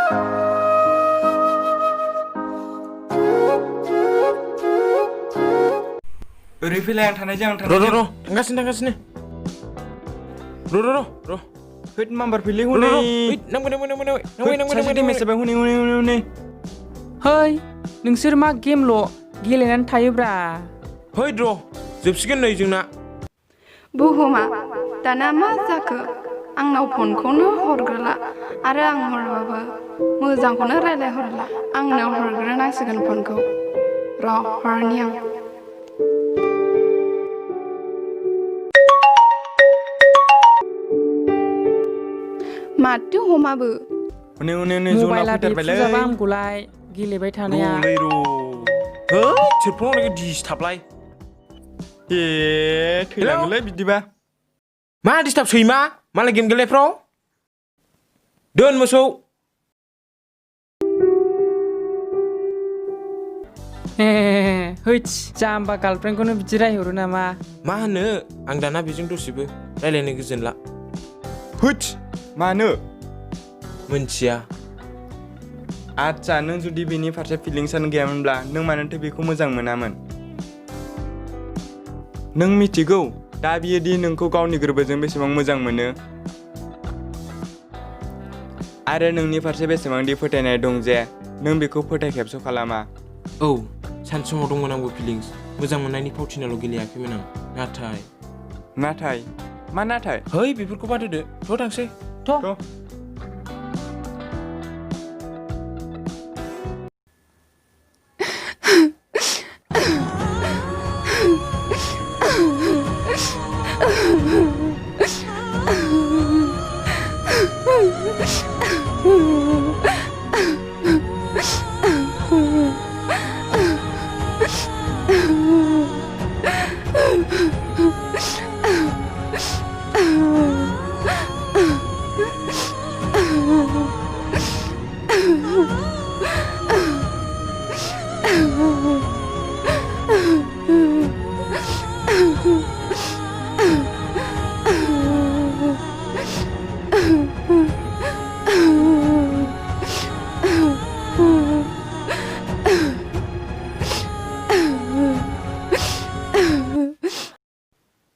ओरै फैलाय आं थानायजों थांगासिनो र' होद माम्बार फैलै हनै सासे मेसेज हनै Hei, नोंसोर मा गेमल' गेलेनानै थायोब्रा? है र' जोबसिगोन नै जोंना बुहुमा दाना मा जाखो आंनाव फनखौनो हरग्रोला आरो आं हरबाबो मोजांखौनो रायलायहरला आंनाव हरग्रोनांसिगोन फनखौ र' हरनि आं माथो हमाबो हनै मबाइला फुजाबा आंखौलाय गेलेबाय थानाया है सोरफोनाव डिस्टार्बलाय थैलाङोलै बिदिबा मा डिस्टार्ब सैमा मालाय गेम गेलेफ्राव दोन मोसौ हैच जाम्बा गार्लफ्रेन्डखौनो बिदि रायहरो नामा मा होनो आं दाना बेजों दसेबो रायलायनो गोजोनला हैच मानो मोनथिया आच्छा नों जुदि बेनि फारसे फिलिंसानो गैयामोनब्ला नों मानोथो बेखौ मोजां मोनामोन नों मिथिगौ दा बियो दि नोंखौ गावनि गोरबोजों बेसेबां मोजां मोनो आरो नोंनि फारसे बेसेबांदि फोथायनाय दं जे नों बेखौ फोथायखेबस' खालामा औ सानसुमाव दंमोन आंबो फिलिंस मोजां मोननायनि फावथिनाल' गेलेयाखैमोन आं नाथाय मा नाथाय है बेफोरखौ बाद होदो थ' थांसै थ'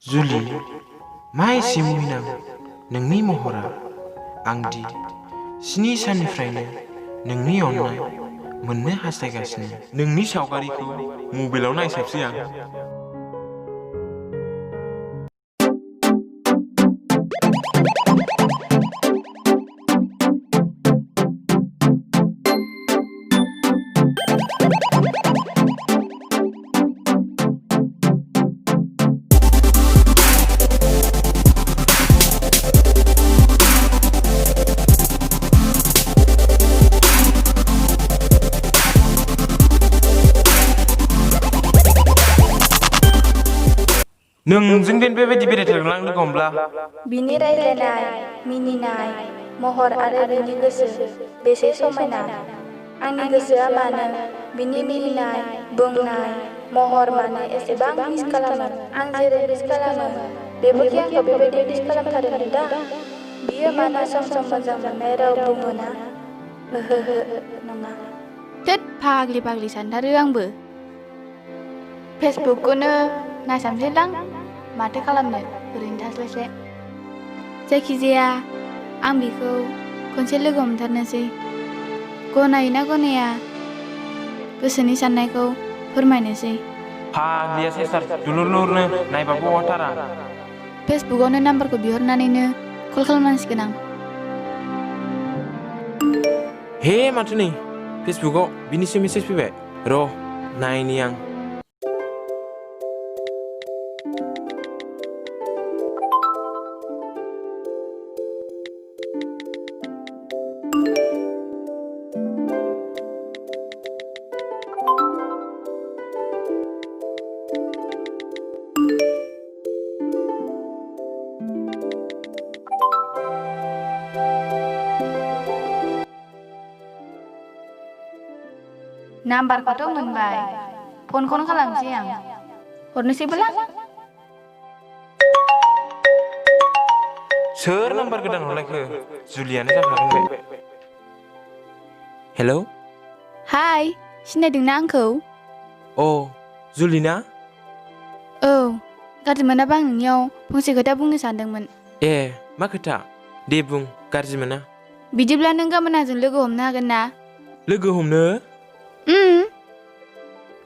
जुलि मा एसे मुहिनां नोंनि महरा आंदि 7 साननिफ्रायनो नोंनि अननाय मोननो हास्थायगासिनो नोंनि सावगारिखौ मबाइलाव नायसाबसै आं नोंजों देन बेबायदि बेरायथारगोन लोगो हमब्ला बिनि रायज्लायनाय मिनिनाय महर आरो बिनि गोसो बेसे समायना आंनि गोसोआ मानो बिनि मिनिनाय बुंनाय महर मानो एसेबां मिस खालामो आं जेरै मिस खालामो बेबोखि आंखौ बेबायदि मिस खालामथारो दा बियो मानो सम सम मोजां मोननाय राव बुङो ना ओहो नङा थोद फाग्लि सानथारो आंबो फेसबुकखौनो नायसामसैदां माथो खालामनो ओरैनो थास्लायस्लाय जायखिजाया आं बेखौ खनसे लोगो हमथारनोसै गनायोना गनाया गोसोनि साननायखौ फोरमायनोसै फाग्लिया सेस्टार दुलुरनो नायबाबो अवाटारा फेसबुकआवनो नाम्बारखौ बिहरनानैनो कल खालामनांसिगोन आं हे माथो नै फेसबुकआव बिनिसो मेसेज फैबाय र' नायनि आं नाम्बारखौथ' मोनबाय फनखौनो खालामसै आं हरनोसैबोला सोर नाम्बार गोदान हरलायखो जुलियानो जाखागोन बे हेलौ हाय सिनायदोंना आंखौ अ जुलि ना औ गाज्रि मोनाबा आं नोंनियाव फंसे खोथा बुंनो सानदोंमोन ए मा खोथा दे बुं गाज्रि मोना बिदिब्ला नों गाबोन आंजों लोगो हमनो हागोन ना लोगो हमनो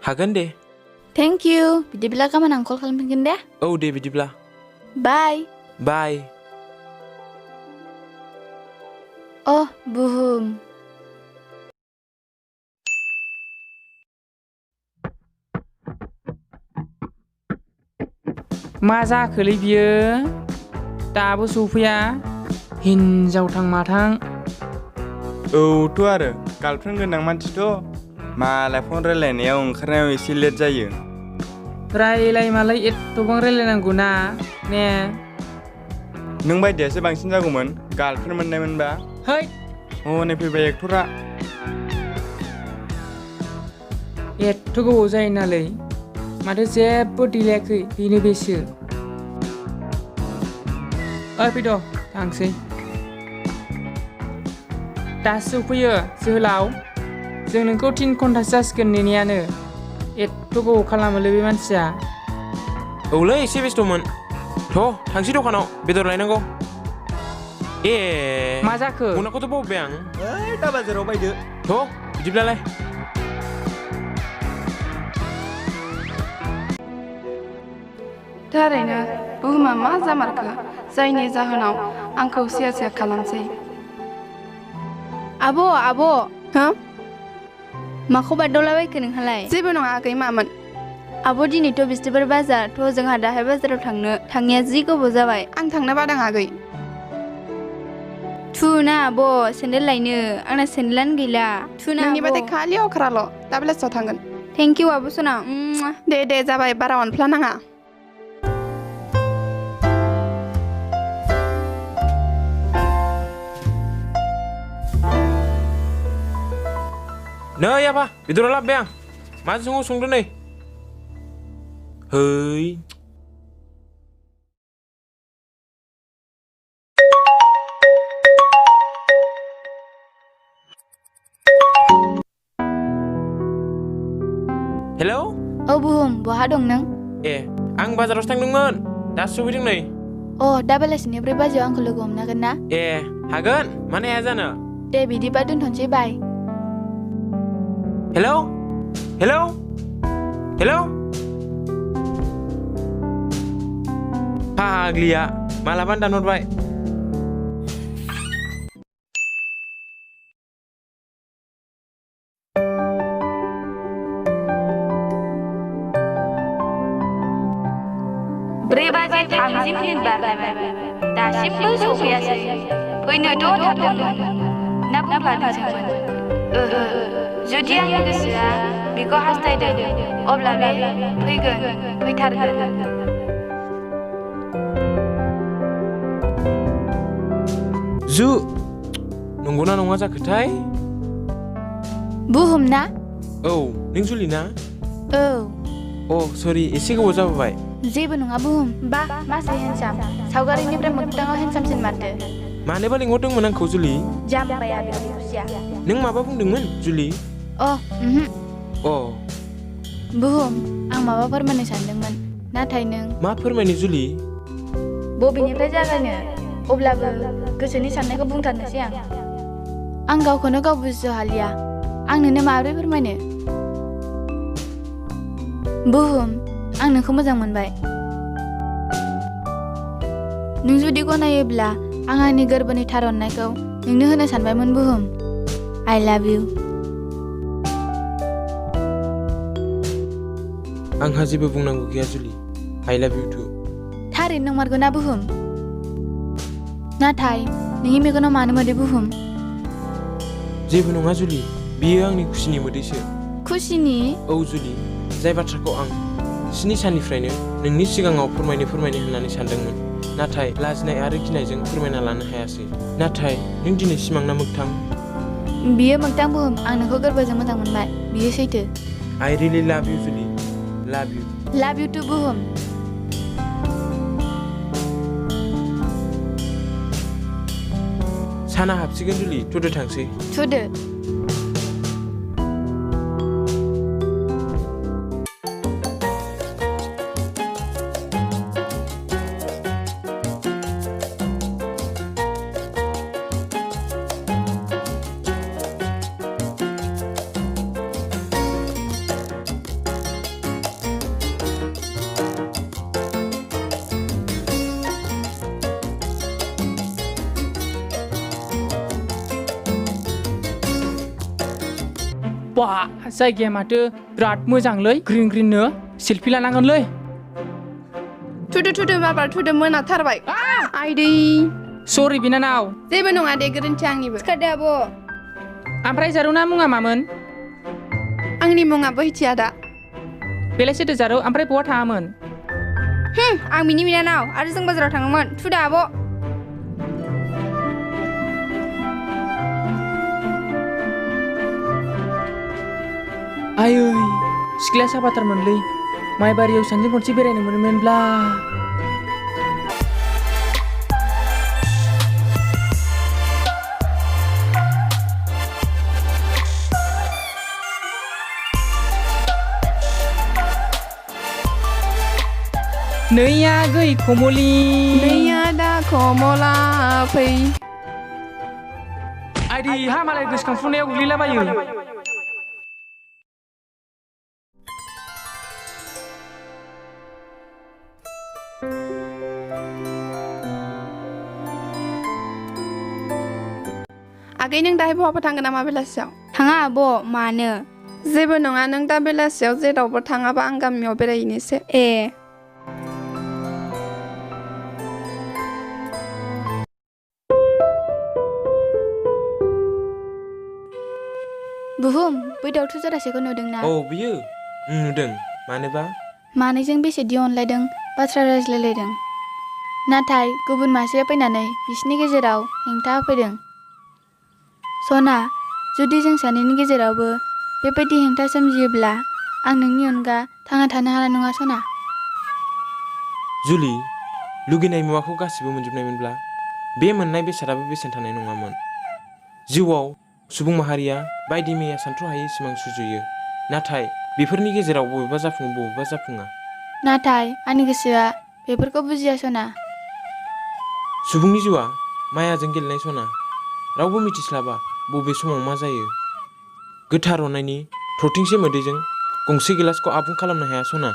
हागोन दे थेंक इउ बिदिब्ला गाबोन आं कल खालामफिनगोन दे औ दे बिदिब्ला बाय बाय बुहुम मा जाखोलै बियो दाबो सफैया हिनजाव थां माथां औथ' आरो गार्लफ्रेन्ड गोनां मानसिथ' मालाय फन रायलायनायाव ओंखारनायाव एसे लेट जायो रायलाय मालाय एथ'बां रायलायनांगौ ना ने नों बायदियासो बांसिन जागौमोन गार्लफ्रेन्ड मोननायमोनबा है हनै फैबाय एक्टरा एथ' गोबाव जायो नालै माथो जेबो देलायाखै बेनो बेसो फैद' थांसै दासो सफैयो जोहोलाव जों नोंखौ 3 घन्टासो जासिगोन नेनायानो एथ' गोबाव खालामोलै बे मानसिया औलै एसे बेस्थ'मोन थ' थांसै दखानाव बेदर लायनांगौ ए मा जाखो मनाखौथ' बावबाय आं दा बाजाराव बायदो थ' बिदिब्लालाय थारैनो बुहुमा मा जामारखो जायनि जाहोनाव आंखौ सिया खालामसै आब' हो माखौ बारदावलाबायखो नोंहालाय जेबो नङा आगै मामोन आब' दिनैथ' बिस्थिबार बाजार थ' जोंहा दाहाय बाजाराव थांनाया जि गोबाव जाबाय आं थांनो बादों आगै थुना आब' सेन्देल लायनो आंना सेन्देलानो गैला थुना नोंनि आब' बादै खालि अख्राल' दा बेलासियाव थांगोन थेंक इउ आब' सना दे जाबाय बारा अनफ्ला नाङा नै आफा बेदरा लाबोबाय आं माजों सङो संदो नै है हेलौ बुहुम बहा दं नों ए आं बाजारावसो थांदोंमोन दासो सफैदों नै दा बेलासिनि 4 बाजियाव आंखौ लोगो हमनो हागोन ना ए हागोन मानो हाया जानो दे बिदिबा दोनथ'नोसै बाय हेलौ फाग्लिया मालाबानो दानहरबाय बारलायबाय दासिमबो सफैयासै फैनोथ' थाबदोंमोन ना बुंफ्लादोंसोमोन ओहो जुदि आंनि गोसोआ बेखौ हास्थायदों अब्ला बे फैथारगोन नंगौना नङा जाखोथाय बुहुम ना औ नों जुलि ना औ सरि एसे गोबाव जाबोबाय जेबो नङा बुहुम मासे हेन्डसाम सावगारिनिफ्राय मोगथाङाव हेन्डसामसिन माथो मानोबा लिंहरदोंमोन आंखौ जुलि जाम्बाया बेखौ बुजिया नों माबा बुंदोंमोन जुलि बुहुम आं माबा फोरमायनो सानदोंमोन नाथाय नों मा फोरमायनो जुलि बबेनिफ्राय जागायनो अब्लाबो गोसोनि साननायखौ बुंथारनोसै आं गावखौनो गाव बुजिस' हालिया आं नोंनो माबोरै फोरमायनो बुहुम आं नोंखौ मोजां मोनबाय नों जुदि गनायोब्ला आं आंनि गोरबोनि थार अननायखौ नोंनो होनो सानबायमोन बुहुम आइ लाभ इउ आंहा जेबो बुंनांगौ गैया जुलि आइ लाभ इउ टु थारैनो नंमारगौ ना बुहुम नाथाय नोंनि मेगनाव मानो मोदै बुहुम जेबो नङा जुलि बियो आंनि खुसिनि मोदैसो खुसिनि औ जुलि जाय बाथ्राखौ आं 7 साननिफ्रायनो नोंनि सिगाङाव फोरमायनो होननानै सानदोंमोन नाथाय लाजिनाय आरो गिनायजों फोरमायना लानो हायासै नाथाय नों दिनै सिमांना मोगथां बियो मोगथां बुहुम आं नोंखौ गोरबोजों मोजां मोनबाय बियो सैथो I really love you जुलि love you टु बुहुम साना हाबसिगोन जुलि थुदो थांसै थुदो बा जायगाया माथो बिराद मोजांलै ग्रिन ग्रिननो सेलफि लानांगोनलै थुदो बाबार थुदो मोनाथारबाय आइदै सरि बिनानाव जेबो नङा दे गोरोन्थिया आंनिबो सिखारदो आब' ओमफ्राय जारौना मुङा मामोन आंनि मुङा बोहैथिया दा बेलाय सोरथो जारौ ओमफ्राय बहा थाङामोन आं बिनि बिनानाव आरो जों बाजाराव थाङोमोन थुदो आब' आयै सिख्लाया साफाथारमोनलै माइबारियाव सानजों खनसे बेरायनो मोनोमोनब्ला नैया गै खमली नैया दा खमला फै आइदै हा मालाय गोसोखांफुनायाव गोग्लैलाबायो आगै नों दाहाय बहाबा थांगोन नामा बेलासियाव थाङा आब' मानो जेबो नङा नों दा बेलासियाव जेरावबो थाङाबा आं गामियाव बेरायहैनोसै ए बुहुम बै दावथु जरासेखौ नुदोंना औ बियो नुदों मानोबा मानैजों बेसेदि अनलायदों बाथ्रा रायज्लायलायदों नाथाय गुबुन मासेया फैनानै बिसोरनि गेजेराव हेंथा होफैदों सना जुदि जों सानैनि गेजेरावबो बेबायदि हेंथा सोमजियोब्ला आं नोंनि अनगा थांना थानो हानाय नङा सना जुलि लुगैनाय मुवाखौ गासिबो मोनजोबनायमोनब्ला बे मोननाय बेसादाबो बेसेन थानाय नङामोन जिउआव सुबुं माहारिया बायदि मैया सानथ्र'हायै सिमां सुजुयो नाथाय बेफोरनि गेजेराव बबेबा जाफुङो बबेबा जाफुङा नाथाय आंनि गोसोआ बेफोरखौ बुजिया सना सुबुंनि जिउआ मायाजों गेलेनाय सना रावबो मिथिस्लाबा बबे समाव मा जायो गोथार अननायनि थरथिंसे मोदैजों गंसे गिलासखौ आबुं खालामनो हाया सना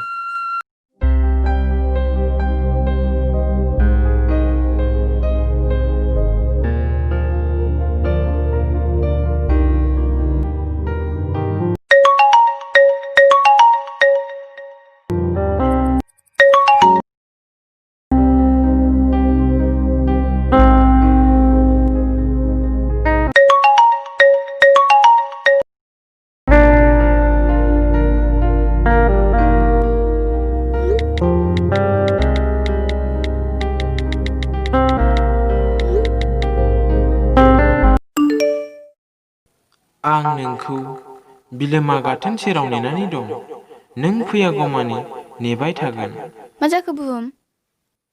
आं नोंखौ बिलोमा गाथोन सेराव नेनानै दं नों फैयागौमानि नेबाय थागोन मा जाखो बुहुम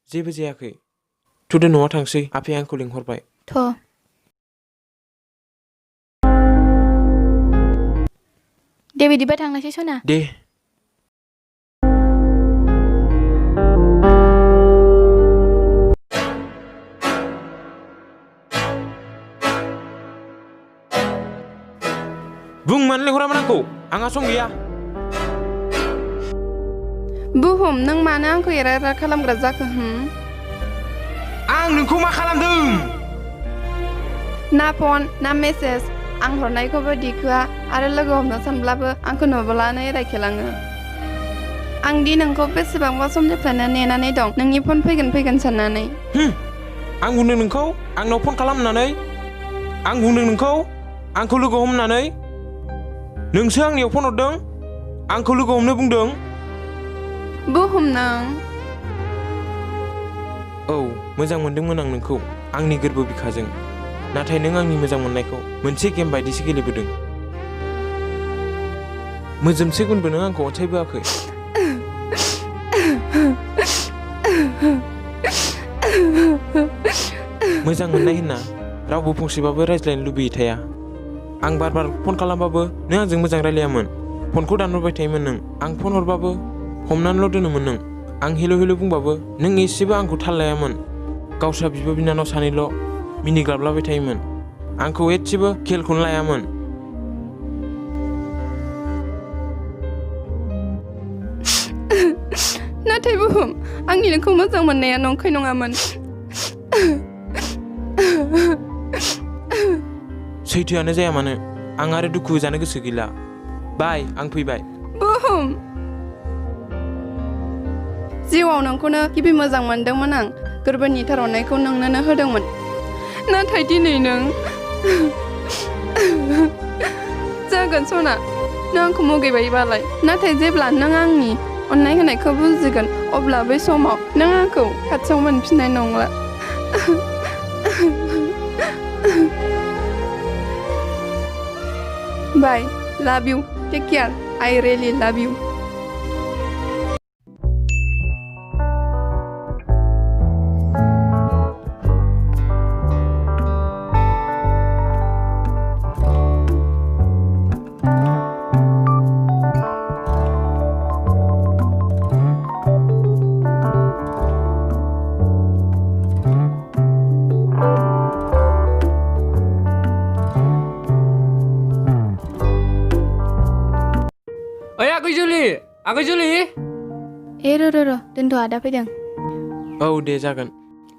जेबो जायाखै थुदो न'आव थांसै आफाया आंखौ लिंहरबाय थ' दे बिदिबा थांनोसै सना दे बुं मानो लेंहरामोन आंखौ आंहा सम गैया बुहुम नों मानो आंखौ एरा खालामग्रा जाखो आं नोंखौ मा खालामदों ना फन ना मेसेज आं हरनायखौबो दिखोआ आरो लोगो हमनो सानब्लाबो आंखौ नुब्लानो एरायखेलाङो आं दि नोंखौ बेसेबांबा समनिफ्रायनो नेनानै दं नोंनि फन फैगोन साननानै आं बुंदों नोंखौ आंनाव फन खालामनानै आं बुंदों नोंखौ आंखौ लोगो हमनानै नोंसो आंनियाव फन हरदों आंखौ लोगो हमनो बुंदों बुहुम नों औ मोजां मोनदोंमोन आं नोंखौ आंनि गोरबो बिखाजों नाथाय नों आंनि मोजां मोननायखौ मोनसे गेम बायदिसो गेलेबोदों मोजोमसे गुनबो नों आंखौ अनसायबोआखै मोजां मोननाय होनना रावबो फंसेबाबो रायज्लायनो लुबैयै थाया आं बार फन खालामबाबो नों आंजों मोजां रायलायामोन फनखौ दानहरबाय थायोमोन नों आं फन हरबाबो हमनानैल' दोनोमोन नों आं हेल' बुंबाबो नों एसेबो आंखौ थाल लायामोन गावस्रा बिब' बिनानाव सानैल' मिनिग्लाबलाबाय थायोमोन आंखौ एसेबो खेलखौनो लायामोन नाथाय बुहुम आंनि नोंखौ मोजां मोननाया नंखाय नङामोन सैथोआनो जाया मानो आं आरो दुखु जानो गोसो गैला बाय आं फैबाय बुहुम जिउआव नोंखौनो गिबि मोजां मोनदोंमोन आं गोरबोनि थारनायखौ नोंनोनो होदोंमोन नाथाय दिनै नों जागोन सना नों आंखौ मुगैबायबालाय नाथाय जेब्ला नों आंनि अननाय होनायखौ बुजिगोन अब्ला बै समाव नों आंखौ खाथियाव मोनफिननाय नंला बाय लाभ इउ टेक केयार आइ रियेलि लाभ इउ आगै जुलि र' दोनथ' आदा फैदों औ दे जागोन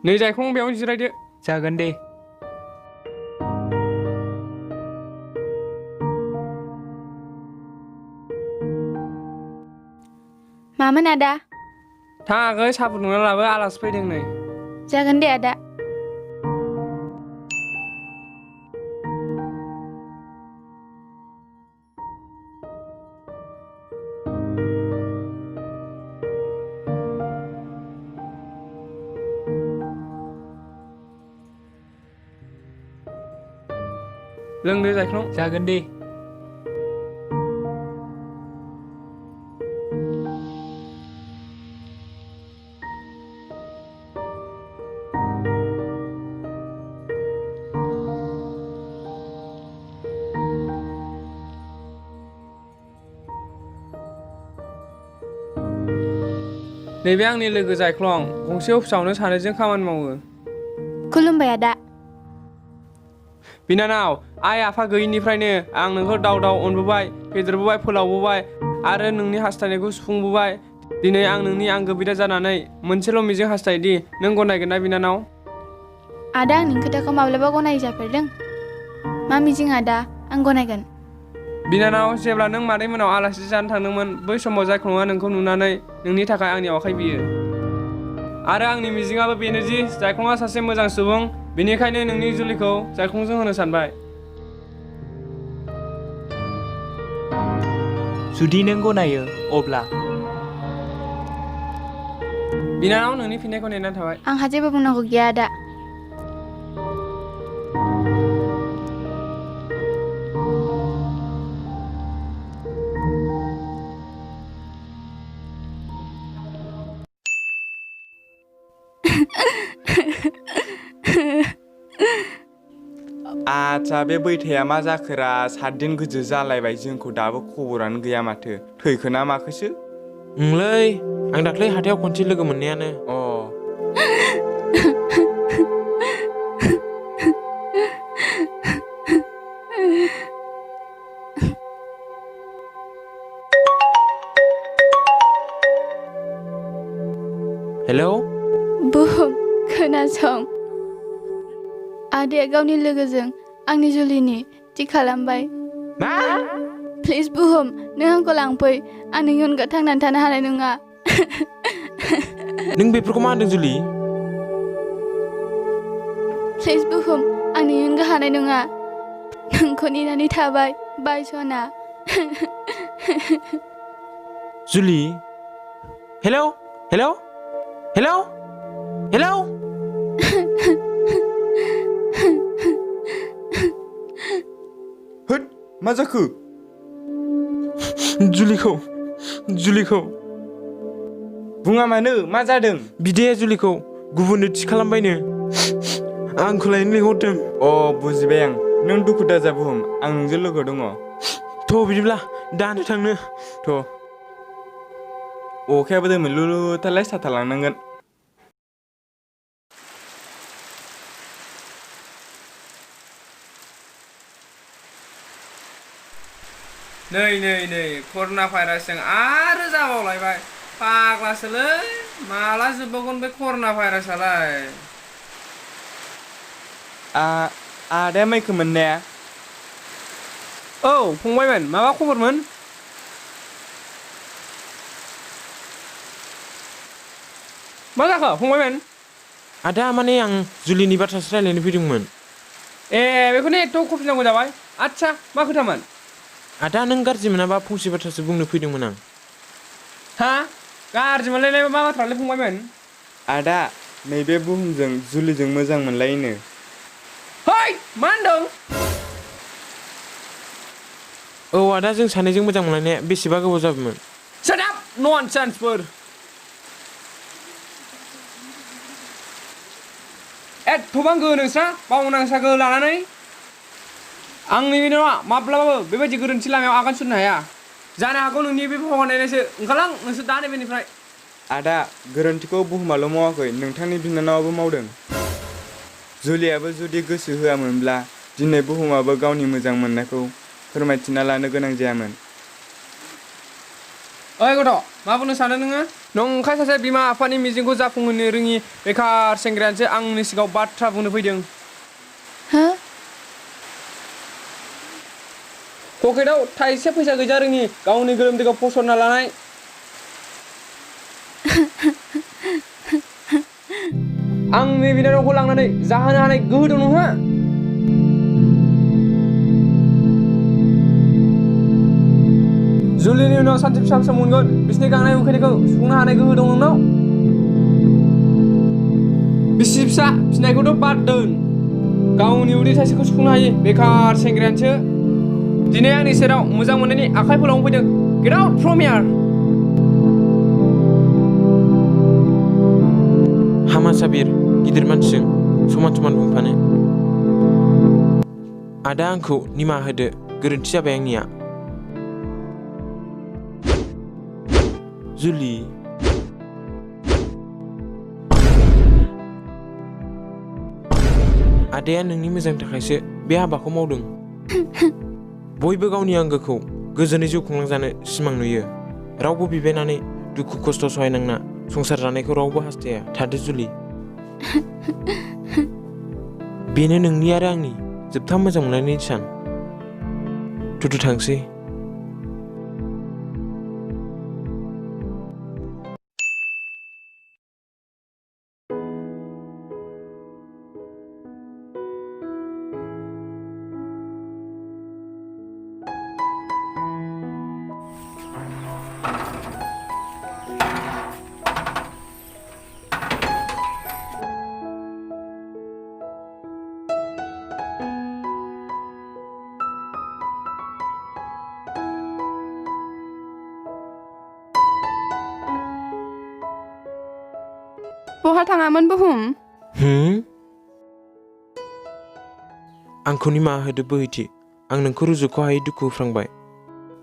नै जायख्लं बेयावनो जिरायदो जागोन दे मामोन आदा थां आगै साहा फुदुंना लाबो आलासि फैदों नै जागोन दे आदा लोंदो जायख्लं जागोन दे नैबे आंनि लोगो जायख्लं गंसे अफिसावनो सानैजों खामानि मावो खुलुमबाय आदा बिनानाव आइ आफा गैयिनिफ्रायनो आं नोंखौ दाव अनबोबाय फेदेरबोबाय फोलावबोबाय आरो नोंनि हास्थायनायखौ सुफुंबोबाय दिनै आं नोंनि आंगो बिदा जानानै मोनसेल' मिजिं हास्थायोदि नों गनायगोन ना बिनानाव आदा आंनि खोथाखौ माब्लाबा गनायजाफेरदों मा मिजिं आदा आं गनायगोन बिनानाव जेब्ला नों मादै मोनाव आलासि जानो थांदोंमोन बै समाव जायख्लङा नोंखौ नुनानै नोंनि थाखाय आंनि आखाइ बियो आरो आंनि मिजिङाबो बेनोदि जायख्लङा सासे मोजां सुबुं बेनिखायनो नोंनि जुलिखौ जायख्लंजों होनो सानबाय जुदि नों गनायो अब्ला बिनानाव नोंनि फिननायखौ नेनानै थाबाय आंहा जेबो बुंनांगौ गैया आदा आच्छा बे बैथाया मा जाखोरा 7 दिन गोजो जालायबाय जोंखौ दाबो खबरानो गैया माथो थैखो ना माखोसो ओंलै आं दाख्लै हाथायाव खनसे लोगो मोननायानो हेलौ बुहुम खोनासं आदाया गावनि लोगोजों आंनि जुलिनि थि खालामबाय मा प्लिज बुहुम नों आंखौ लांफै आं नोंनि अनगा थांनानै थानो हानाय नङा नों बेफोरखौ मा होनदों जुलि प्लिज बुहुम आं नोंनि अनगा हानाय नङा नोंखौ नेनानै थाबाय बाय सना जुलि हेलौ हेलौ हेलौ हेलौ होद मा जाखो जुलिखौ बुङा मानो मा जादों बिदाया जुलिखौ गुबुननो थि खालामबायनो आंखौ लायनो लिंहरदों बुजिबाय आं नों दुखु दाजा बुहुम आं नोंजों लोगो दङ थ' बिदिब्ला दानो थांनो थ' अखायाबो दोमैलुलुथारलाय साथा लांनांगोन नै कर'ना भाइरासजों आरो जाबावलायबाय फाग्लासोलै माला जोबबावगोन बे कर'ना भाइरासालाय आदाया मैखोम मोननाया औ फंबायमोन माबा खबरमोन मा जाखो फंबायमोन? आदा माने आं जुलिनि बाथ्रासो रायलायनो फैदोंमोन। ए बेखौनो एथ' कफि नांगौ जाबाय। आदसा मा खोथामोन? आदा नों गाज्रि मोनाबा फंसे बाथ्रासो बुंनो फैदोंमोन आं। हा गाज्रि मोनलायनाय मा बाथ्रालै फंबायमोन? आदा नैबे बुहुमजों जुलिजों मोजां मोनलायोनो। है मा होनदों? औ आदा जों सानैजों मोजां मोनलायनाया बेसेबा गोबाव जाबायमोन। Shut up! ननसेन्सफोर। एथ'बां गोहो नोंस्रा बावनांसा गोहो लानानै आंनि बिनानावा माब्लाबाबो बेबायदि गोरोन्थि लामायाव आगान सुरनो हाया। जानो हागौ नोंनि बे फाव नायनायसो ओंखारलां नोंसोर दा नैबेनिफ्राय। आदा गोरोन्थिखौ बुहुमाल' मावाखै नोंथांनि बिनानावाबो मावदों। जुलियाबो जुदि गोसो होआमोनब्ला दिनै बुहुमाबो गावनि मोजां मोननायखौ फोरमायथिना लानो गोनां जायामोन। ओइ गथ' मा बुंनो सानो नोङो? नंखाय सासे बिमा बिफानि मिजिंखौ जाफुंहोनो रोङि बेखार सेंग्रायासो आंनि सिगाङाव बाथ्रा बुंनो फैदों। हो? पकेटाव थाइसे फैसा गैजा रोङि गावनि गोलोमदैखौ फसरना लानाय। आंनि बिनानावखौ लांनानै जाहोनो हानाय गोहो दं नोंहा? जुलिनि उनाव सानसे फिसा फिसा मोनगोन बिसिनि गांनाय उखैनायखौ सुफुंनो हानाय गोहो दं नोंनाव? बिसि फिसा फिनायखौथ' बाद दोन गावनि उदै थाइसेखौ सुफुंनो हायो बेखार सेंग्रायासो दिनै आंनि सेराव मोजां मोननायनि आखाइ फोलावनो फैदों। Get out from here! हामा साबिर गिदिर मानसिजों समान समान बुंफानो। आदा आंखौ निमाहा होदो गोरोन्थि जाबाय आंनिया। जुलि आदाया नोंनि मोजांनि थाखायसो बे हाबाखौ मावदों। बयबो गावनि आंगोखौ गोजोनै जिउ खुंलांजानो सिमां नुयो। रावबो बिबायनानै दुखु खस्थ' सहायनांना संसार जानायखौ रावबो हास्थाया। थादो जुलि। बेनो नोंनि आरो आंनि जोबथा मोजां मोननायनि सान। थुथु थांसै। बहा थाङामोन बुहुम? आंखौ निमाहा होदो बोहैथि आं नोंखौ रुजुखौ हायै दुखु होफ्रांबाय।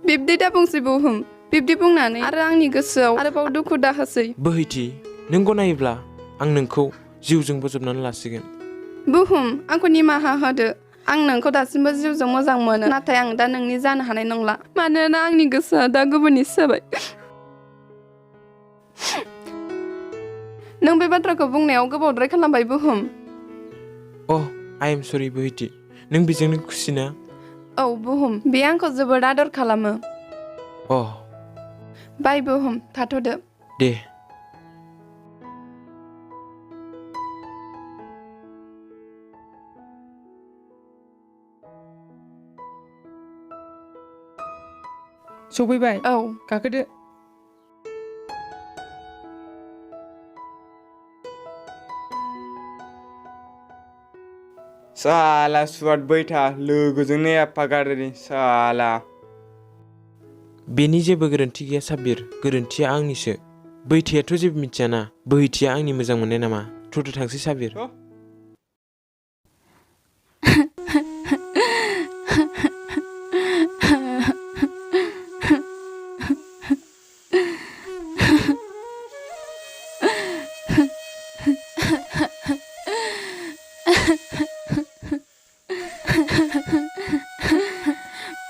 बिब्दि दा बुंसै बुहुम बिब्दि बुंनानै आरो आंनि गोसोआव आरोबाव दुखु दाहोसै। बोहैथि नों गनायोब्ला आं नोंखौ जिउजों बोजबनानै लासिगोन। बुहुम आंखौ निमाहा होदो आं नोंखौ दासिमबो जिउजों मोजां मोनो नाथाय आं दा नोंनि जानो हानाय नंला मानोना आंनि गोसोआ दा गुबुननिसो जाबाय। नों बे बाथ्राखौ बुंनायाव गोबावद्राय खालामबाय बुहुम। आइ एम सरि बोहैथि नों बेजोंनो खुसि ना? औ बुहुम बे आंखौ जोबोद आदर खालामो। बाय बुहुम थाथ'दो। दे। सफैबाय? औ गाखोदो। साला सुवाद बैथा लोगोजोंनो एफा गाज्रि साला। बेनि जेबो गोरोन्थि गैया साबिर गोरोन्थिया आंनिसो। बैथायाथ' जेबो मिथियाना बोहैथिया आंनि मोजां मोननाय नामा। थुथु थांसै साबिर।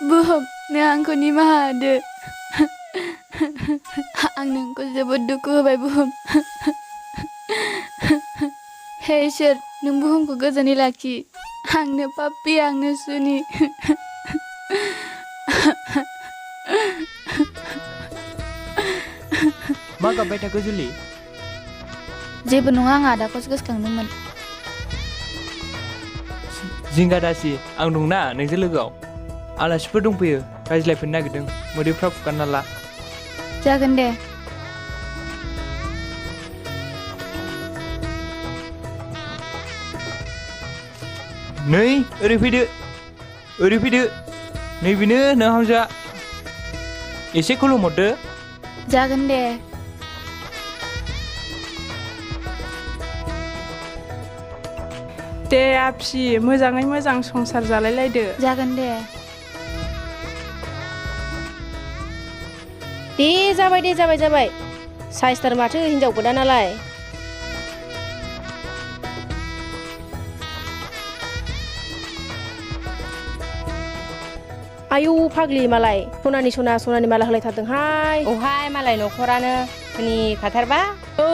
बुहुम नों आंखौ निमाहा होदो। आं नोंखौ जोबोद दुखु होबाय बुहुम। हे इसोर नों बुहुमखौ गोजोनै लाखि। आंनो पापि आंनो सुनि। मा गाबबाय थाखो जुलि? जेबो नङा आं आदाखौसो गोसोखांदोंमोन जिंगा दासि आं दंना नोंजों लोगोआव आलासिफोर दंफैयो रायज्लायफैनो नागिरदों मोदैफ्रा फुगारना ला जागोन दे नै ओरै फैदो नैबेनो नोंहामजोआ एसे खुलुमहरदो जागोन दे दे आफि मोजाङै मोजां संसार जालायलायदो जागोन दे दे जाबाय साइसथार माथो हिनजाव गोदानालाय आयौ फाग्लि मालाय सनानि माला होलायथारदोंहाय औहाय मालाय न'खरानो धोनि खाथारबा औ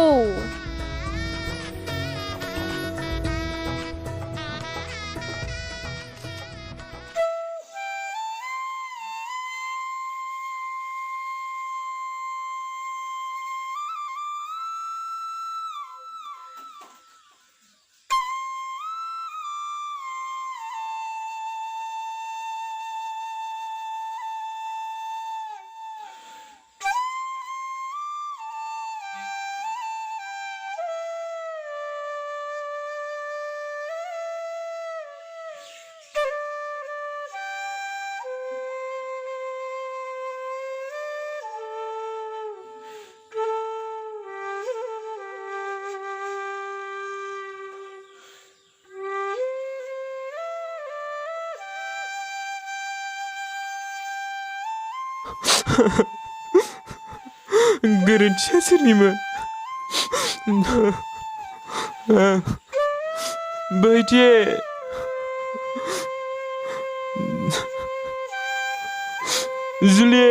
गोरोन्थिया सोरनिमोन बैथि जुलि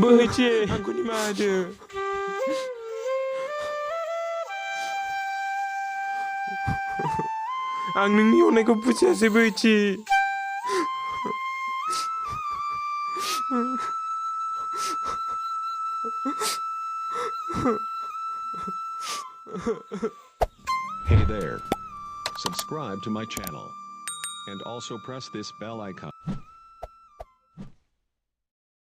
बैथि आंखौ निमाहा होदो आं नोंनि अननायखौ बुजियासै बैथि Hey there. Subscribe to my channel. And also press this bell icon.